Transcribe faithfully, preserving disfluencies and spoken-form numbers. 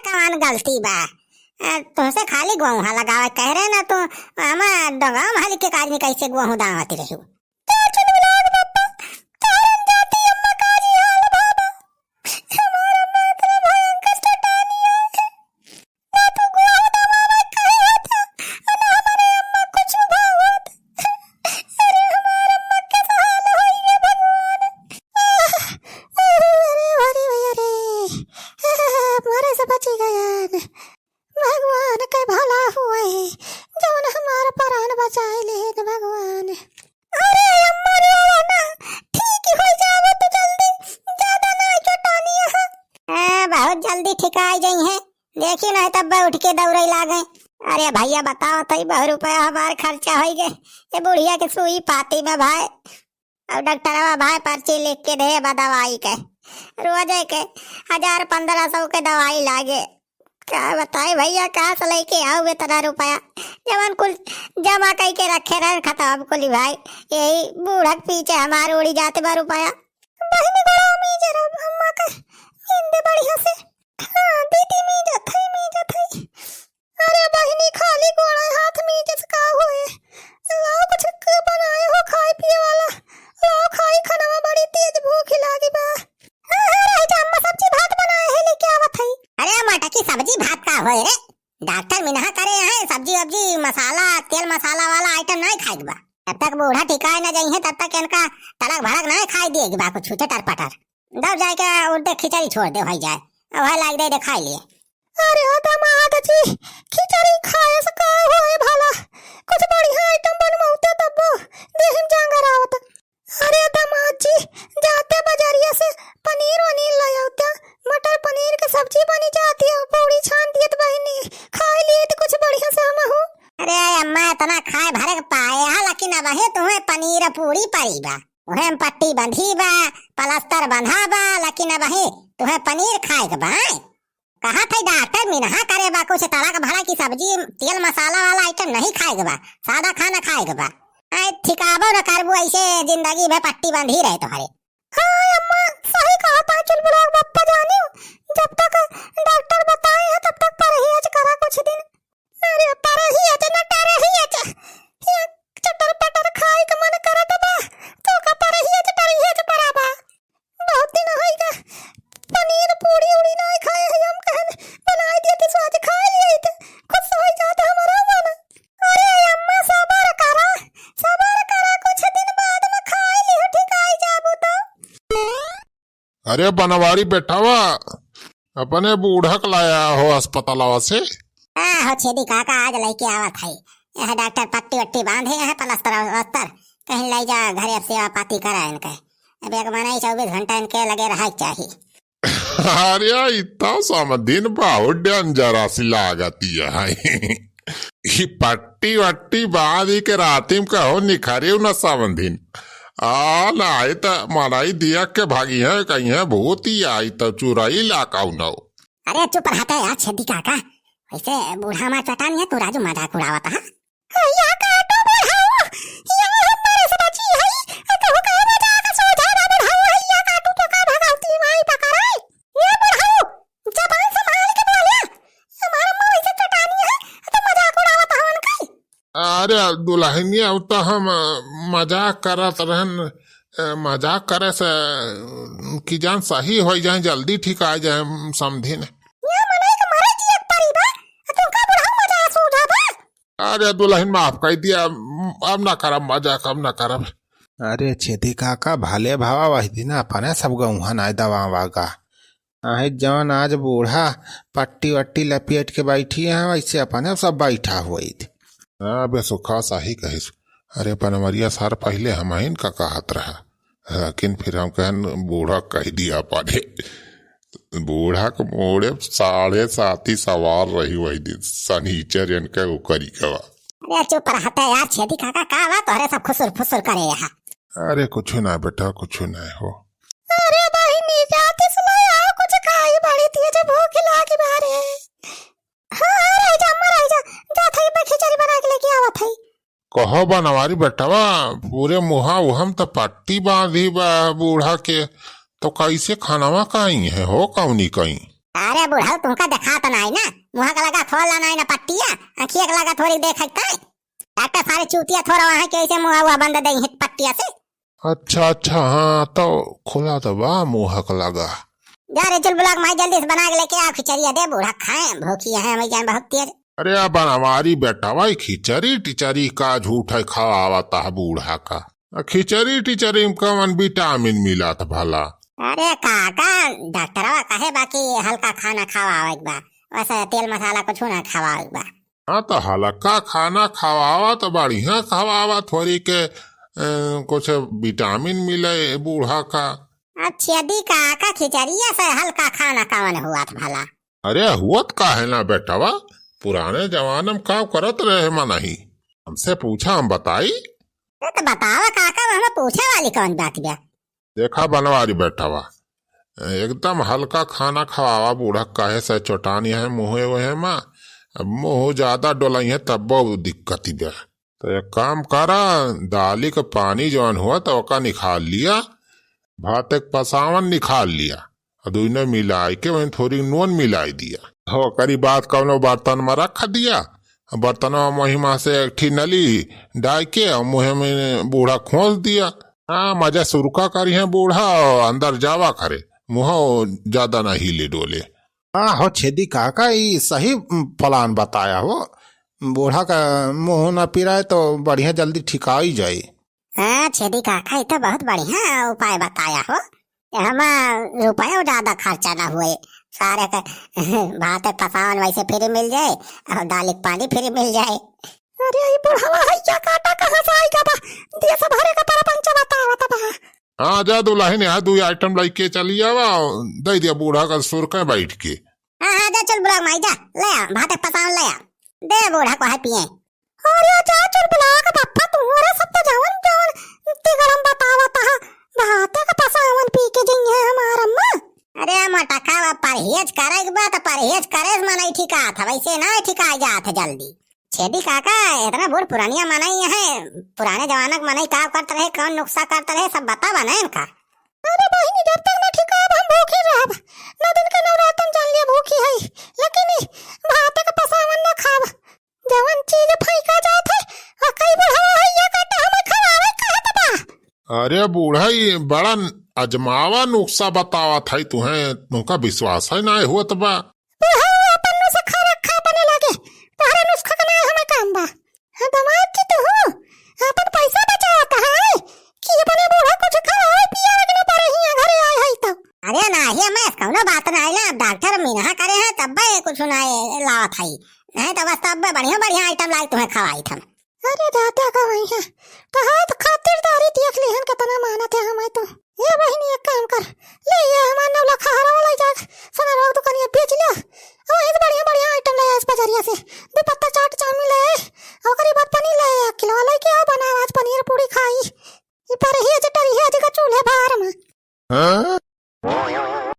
कौन गलती बा? आ, तुहसे खाली गोहूँ लगावे कह रहे ना, तू हमा डोंगाव महल के आदमी कैसे गोहूँ दावत रही? का चुलबुलाग बप्पा, तोहरन जाति अम्मा का जी हाल बाबा। हमार अम्मा इतना भयंकर चटानी है। ना तू गोहूँ दबावे कहे होता, और ना हमारे अम्मा कुछ भावत। अरे हमार अम्मा के हाल होई रे भगवान। आह, अरे, अरे, अरे भैया रे, मरे से बची गयन। भगवान के भला हुए, जौन हमार प्राण बचाए लेन भगवान। अरे अम्मा रे, आवा ना, ठीक हो जावा तू जल्दी, ज्यादा ना चटानी है। हाँ, बहुत जल्दी ठिकाई जाई है, देखी नहीं तब उठ के दौड़े लागे। अरे भैया बताओ तो, बहुत रुपया हमार खर्चा होई गए ये बुढ़िया के सुई पाती में भाई। अब डॉक्टरवा भाई पर्ची लिख के दे बा दवाई के, रोजे के हजार पन्द्रह सौ के दवाई लागे। का बताई भैया, कहाँ से लेके आऊ इतना रुपया? जवन कुल जमा कई के रखे रहे खतम कुली भाई, यही बूढ़क पीछे हमार उड़ी जाते बा रुपया। बहिनी गोड़ा मीजे रहो अम्मा के, नींद बढ़िया से। हाँ दीदी, मीजत है, मीजत है। अरे बहिनी, खाली गोड़ा हाथ मीजे से का होए? लाओ कुछ क-, बनाए हो खाए पिए वाला, लाओ खाई खानवा, बड़ी तेज भूख लागी बा। हाँ, हाँ, रह जा अम्मा, सब्जी भात बनाए है, लेके आवत है। अरे मटकी सब्जी भात का होए रे? डॉक्टर मिनहा करे हैं, सब्जी वब्जी मसाला, तेल मसाला वाला आइटम नहीं खाए के बा। जब तक बूढ़ा ठिकाए न जाइए तब तक इनका तड़क भड़क नहीं खाए दिए के बा, कुछ चटर पटर। दब जाए के उल्टे खिचड़ी छोड़ दे भाई जाए, अब है लाग दे, दे खाई लिए। अरे ओ दामाद जी, खिचड़ी खाए से का होए भला? कुछ बढ़िया आइटम बनवाते तब देहिम जांगर आवत। अरे दामाद जी, जाते बजरिया से पनीर वनीर ले आवते, मटर पनीर के सब्जी बनी जाती है, पूड़ी छान दिए तो बहिनी, खाए लिए तो कुछ बढ़िया से हम हो। अरे अम्मा, इतना खाए भरे के पाए हा, लेकिन अब हे तुम्हें पनीर पूड़ी परी बा। उहे में पट्टी बंधी बा, प्लास्टर बंधा बा, लेकिन अबहीं तुहे पनीर खाए के बा, आय? कहा थे डॉक्टर मिनहा करे बा, कुछ तड़क भड़क की सब्जी, तेल मसाला वाला आइटम नहीं खाए के बा, सादा खाना खाए के बा। आय, ठिकाबो न करबू, ऐसे जिंदगी में पट्टी बंधी रहे तुम्हारे। हाँ अम्मा, सही कहा था चुलबुलाग बप्पा जानी, जब तक डॉक्टर बताए हैं तब तक परहेज करा कुछ दिन। अरे परहियच न टरहियच, ये चटर पटर खाए के मन करत बा, तो का परहियच टरहियच परा बा। बहुत दिन होई गा, पनीर पूड़ी उड़ी नाय खाए है, हम कहन बनाए दिए तो आज खाए लिए तो खुश होई जात हमारा मन। अरे अम्मा सबर करा, सबर करा, कुछ दिन बाद में खाए लियो, ठीक आई जाबू तो। अरे बनवारी बेटवा, अपने बूढ़ा के लाया हो अस्पतालवा से? हाँ हो छेदी काका, आज लेके आवत है। यह डॉक्टर पट्टी वट्टी बांधे हैं, प्लास्टर वस्तर कहीं ले जा घरे, अब सेवा पाती करा इनके। अब एक मनई चउबीस घंटा इनके लगे रहा के चाही। अरे इतना समधिन बहुत डेंजर असी लागत है। ई पट्टी वट्टी बांधी के राती में कहो निखरे न समधिन। आ, नाहीं त मराई दिया के भागी है, कहीं है भूत ही आई त चुराई ला काऊ न हो। अरे चुप रहते यार छेदी काका, वैसे बूढ़ा मार चटानी है, तू राजू मजाक उड़ावत है। या काटू बुढ़ाऊ, या हमारे से बची है, आ कहू कहे मजाक सोझा ना बुढ़ाऊ है, या काटू तो का भगावती माई पकड़ाई। ये बुढ़ाऊ, जबान संभाल के बोले, हमार अम्मा वैसे चटानी है, तो मजाक उड़ावत हवन कई। अरे दुल्हनिया, अब तो हम, अ, मजाक करत रहन, अ, मजाक करे से, अ, कि जान सही हो जाए, जल्दी ठीक आ जाए, अम, समधिन। ये मनई के मरे जियत परी बा, आ तुमका बुढ़ाऊ मजाक सूझा बा। अरे दुल्हन माफ कर दिया, अब ना करब मजाक, अब ना करब। अरे छेदी काका, भले भावा वही दिन अपने सब गौहा नाय दबावा गा। आहे जौन आज बूढ़ा पट्टी वट्टी लपेट के बैठी है, वैसे अपने सब बैठा हुई थी। हाँ, बे सुखा सही कहिस। अरे पनवरिया सर पहले हमहिन का कहत रहा, लेकिन फिर हम कहन बूढ़ा कह दिया अपने। बूढ़ा के मोड़े साढ़े साती सवार रही वही दिन, सनीचर इनके ओकरी के बा। अरे चुप रहते यार छेदी काका, का बा तोहरे सब खुसुर फुसुर करे यहाँ? अरे कुछ ना बेटा, कुछ ना हो। अरे बहिनी, जातिस ले आओ कुछ खाई, बड़ी तेज भूख लागी बारे। हाँ, हाँ, रह जा, अम्मा, रह जा। जात हई, मैं खिचड़ी बना के लेके आवत हई। कहो बनवारी बेटवा, पूरे मुहा उहम त पट्टी बांधी बा बूढ़ा के, तो कैसे खानवा काई है हो कौनी कई? अरे बुढ़ऊ, तुमका देखात नाई ना, मुँह का लगा खोल ला नाई ना पट्टिया, अँखिया के लगा थोड़ी देख सकता है। डॉक्टर सारे चूतिया थोड़ा वहाँ के ऐसे मुँह हुआ बंद दे है पट्टिया से। अच्छा, अच्छा, हाँ, तो खुला तो बा मुँह का लगा। जा रे चुलबुला के माई, जल्दी से बना के लेके आ खिचड़िया दे, बूढ़ा खाए, भूखी है हमें जान बहुत तेज। अरे आ बनवारी बेटवा, खिचड़ी टिचड़ी का झूठ है खवावत है बूढ़ा का। आ खिचड़ी टिचड़ी में कवन विटामिन मिलत भला? अरे काका, डॉक्टरवा कहे बा कि हल्का खाना खवावे के बा, वैसे तेल मसाला कुछ ना खवावे के बा। हाँ, तो हल्का खाना खवावा तो बढ़िया खवावा, थोड़ी के, अ, कुछ विटामिन मिले बूढ़ा का। अच्छा दी काका, खिचड़िया से हल्का खाना कवन हुआ था भला? अरे हुअत काहे ना बेटवा, पुराने जमाने में का करत रहे मनही, हमसे पूछा, हम बताई। अरे तो बतावा काका, हमें पूछे वाली कौन बात बा? देखा बनवारी बेटवा, एकदम हल्का खाना खवावा बूढ़ा, काहे से चोटानी है मुँहे वहे में, अब मुँह ज्यादा डोलाई है तब बहुत दिक्कत बा। तो एक काम करा, दाली का पानी जौन हुआ तो ओका निकाल लिया, भात एक पसावन निकाल लिया, और दोनों मिलाई के वहीं थोड़ी नून मिलाई दिया। ओकरी बाद कौनो बर्तन में रख दिया, बर्तनवा महिमा से एक ठी नली डाल के और मुँह में बूढ़ा खोस दिया। हाँ, मजा सुरका करी है बूढ़ा, अंदर जावा करे, मुँह ज्यादा ना हिले डोले। हाँ हो छेदी काका, ई सही प्लान बताया हो। बूढ़ा का मुँह ना पिराए तो बढ़िया जल्दी ठिकाई जाए। हाँ छेदी काका, ई तो बहुत बढ़िया उपाय बताया हो। हमा रुपया ज्यादा खर्चा ना हुए, सारे के भात पसावन वैसे फ्री मिल जाए और दाल के पानी फ्री मिल जाए। अरे ई बुढ़वा है क्या काटा कहाँ से आई का बा? देश भरे का परपंच बतावत बा। हाँ जा दुल्हन, यहाँ दो आइटम लेके चली आवा, दे दिया बूढ़ा का सुरका बैठ के। हाँ हाँ जा चुलबुला माई जा, ले आ भात पसावन ले आ, दे बूढ़ा को है पिए। अरे जा चुलबुला का बप्पा तू, अरे सब तो जवन जवन ते गरम बतावत है, भात का पसावन पी के जइहे हमार अम्मा। अरे मटका बा, परहेज करे के बा तो परहेज करे से मनई ठिकात है, वैसे ना ठिकाई जात है जल्दी। छेदी काका, इतना बूढ़ पुरानिया मनई है, पुराने जमाना के मनई का करत रहे, कौन नुस्खा करत रहे, सब बतावा ना इनका। अरे बहिनी, जब तक ना ठिकाब हम भूखे रहब, ना दिन के नवरातन जान लिया भूखी है, लेकिन ई भात के पसावन ना खाब। जवन चीज फेंका जात है, आ कई बुढ़वा है ये काटा हमें खवावे कहत बा। अरे बूढ़ा, ये बड़ा अजमावा नुस्खा बतावत है तुहें, तुमका विश्वास है ना होत बा। बुढ़ऊ अपन नुस्खा रखा अपने लगे, तोहरे नुस्खा के ना हमें काम बा। हाँ, दमाद जी तू हो, अपन पैसा बचावत है कि अपने बूढ़ा कुछ खवाए पियावे के ना पड़े हियां घरे आए है तो। अरे नाही, हमें कौनो बात नाही ना, डॉक्टर मिनहा करे हैं तब्बे कुछ ना लावत है, नहीं तो बस तब्बे बढ़िया बढ़िया आइटम लाई तुम्हें खवाई थम। अरे जाते का वही है, तो हाथ खातिरदारी देख लिहन कितना मानत है हमें तो। ए बहिनी, एक काम कर, ले ये हमार नौ लाख हरवा ले जा, सोना रोक दुकानिया बेच ले, और वहीं से बढ़िया बढ़िया आइटम ले आ इस बाजारिया से, दो पत्ता